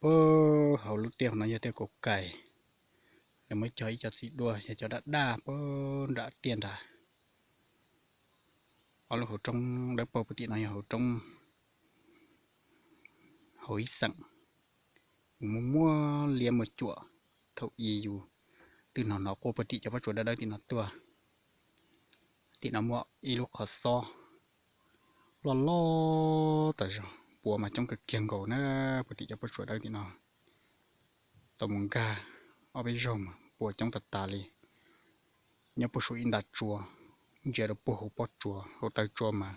Puag hauv lub tiaj no yog tiaj kaus kais, lawv muab cog ib co txiv duaj, yog cov daj daj puag nram tiaj nrad. Ob lub hauv roob dawb paug puag tim no yog hauv roob, hauv ib xeem. Yus muaj muaj liab muaj cuam, thaum i yus twb hnov hnov quaj puag tim cov pob tsuas dawb dawb tim no tuaj. Tim no muaj ib lub qhov xob loj loj tas zog, puav mas coob kawg kiag nkaus na. Puag tim cov pob tsuas dawb tim no tau mus nkag ob peb zaug mas puav coob tas tas li. Nyob puag saum ib nta tsua, ntsia rau puag hauv pob tsuas hauv taw tsua mas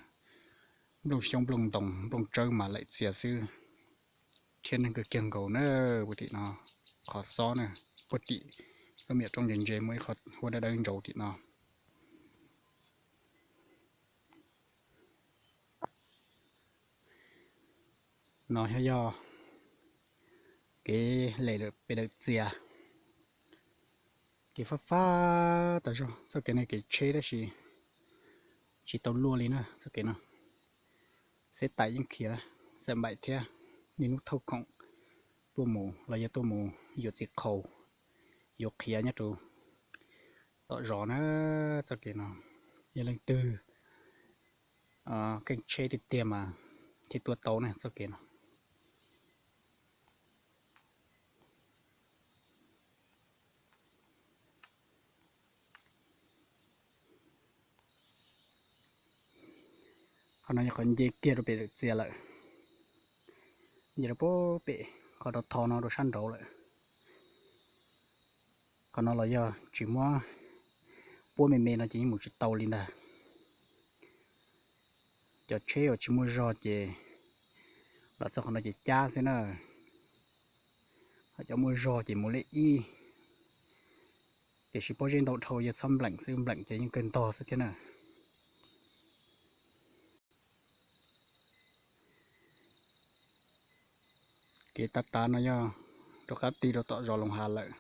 nplooj xyoob nplooj ntoos nplooj tsawb mas laim txias xwb. Thiab neeg kawg kiag nkaus na. Puag tim no qhov xob na, puag tim lub me nyuam roob ntse ntse muaj ib qho huab dawb dawb ntsaus tim no. No yog kev lem pem dawm txias. Kev fab fab tas zog, txoj kev no kev tsheb tab sis tsis tau luaj li na txoj kev no. Xeb tais yeej khiav xaim npaim thiab, niaj hnub thauj khoom tuaj mus los yog tuaj mus yuav txiv qhaus, yuav qhiav nyob rau tom zos na. Txoj kev no yog leej twg keej tsheb tiag tiag mas thiaj tuaj tau na txoj kev no. Qhov no yog qhov nce kiag rau pem dawm txias lawm, nce rau puag pem qhov rau tho no rau sab nraud lawm. Qhov no los yog tsis muab puab me me no ces yeej mus tsis tau li ntag. Cov tsheb uas tsis muaj zog ces los txog qhov no ces cab xwb na. Ho cov muaj zog ces mus lej ib, tiam sis pob zeb ntau dhau yog txhob npleem xwb, npleem ces yeej kawg ntog xwb thiab na. Kev tav tav no yog rov qab tig rau tom zos Loos Has lawm.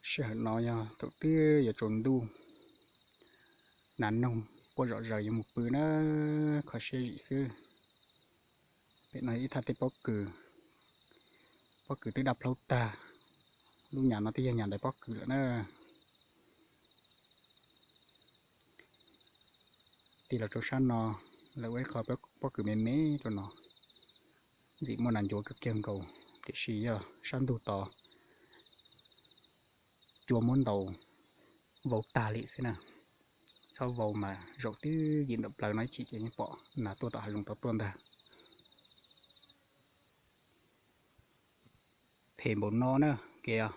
Sij hawm no yog thaum twb yuav tsaus ntuj, nas noog quaj zom zaws yuav mus pw na, kho siab zim xwb. Pem no ib thaj teb pob kws, pob kws twb daj plaub tag, lub nyam no twb yog nyam ntawm pob kws lawm na. Tig los rau sab no, lawv ua ib qho pob kws me me rau no, ntxim muaj nas ncuav kawg kiag nkaus, tiam sis yog sab ntug tod cua muab ntaus vau tag li xwb na. Txhob vau mas zaum twb yim ntawm plaws no ib chim ces yeej pom nas tuaj tom hav zoov tod tuaj ntag. Phem npaum no na kev,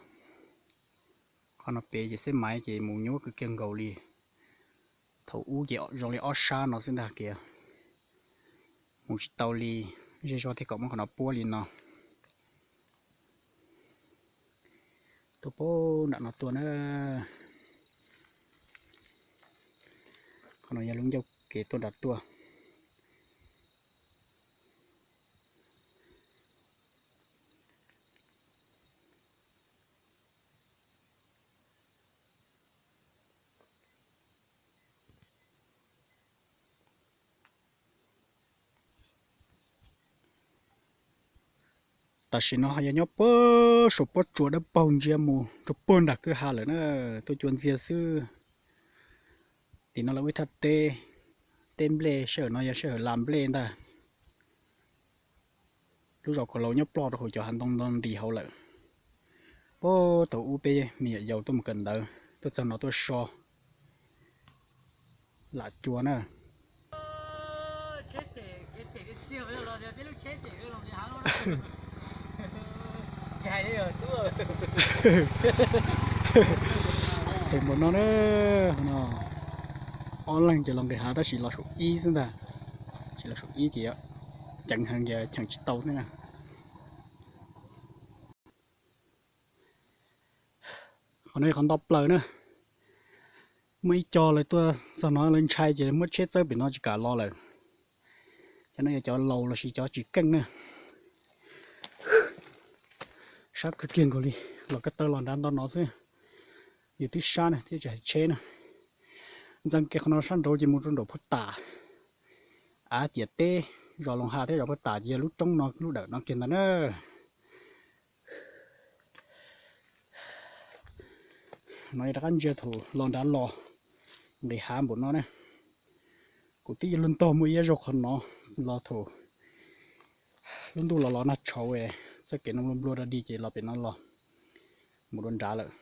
qhov no pem ces xeb maiv ces mus nyuaj kawg kiag nkaus li. Thaum ub ces zoo li ob sab no xwb ntag kev, mus tsis tau li. Zej zog thiaj kom muab qhov no puab li no. Tuaj puag nram no tuaj na. Qhov no yog lub ncauj kev tuaj nram tuaj. Tam sim no ho yog nyob puag saum pob tsuas dawb paug ntsia mus rau puag nram kwj ha lawm na, tuaj cua ntxiag xwb. Tim no lawv ua ib thaj teb, teb nplej, sij hawm no yog sij hawm las nplej ntag. Lub zos Khaus Laus nyob ploj rau hauv cov hav ntoo nto nti hauv lawm. Puag thaum ub peb me nyuam yaus tuaj mus kawm ntawv tuaj txog no tuaj so lam cua na. Phem npaum no na, no ob leeg ces los nqis hav tab sis los saum ib xwb ntag, tsis los saum ib ces ceev heev ces cheem tsis tau thiab na. Qhov no yog qhov nto plaws na. Muaj ib co lawv tuaj txog no lawv ntshai ces lawv muab tsheb txawb pem no tsis kam los lawm. Cov no yog cov laus lossis cov tsis keej na. Sab kawg kiag nkaus li, los ko taw los nrad nto no xwb. Yus twb sab na thiab tsis hais tsheb na. Ntxeev kiag qhov no sab nraud ces mus rau nraum Phuj Tam, av ciam teb. Zos Loos Has thiab zos Paj Tas ces yog lub roob no lub dawm no kiag ntag na. No yog rov qab ntsia thaum los nrad los nqis hav npaum no ne. Kuv twb yuav luag ntog muaj ib zaug qhov no los thaum lub ntuj los los nag tshauv, txoj kev no nplua nplua dog dig ces los pem no los mus dua nrad lawm.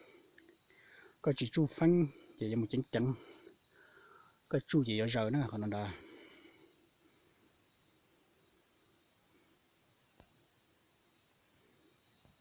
Koj tsis tsuj feeb ces yuav mus ceev ceev, koj tsuj ces yuav zaws na qhov no nrad.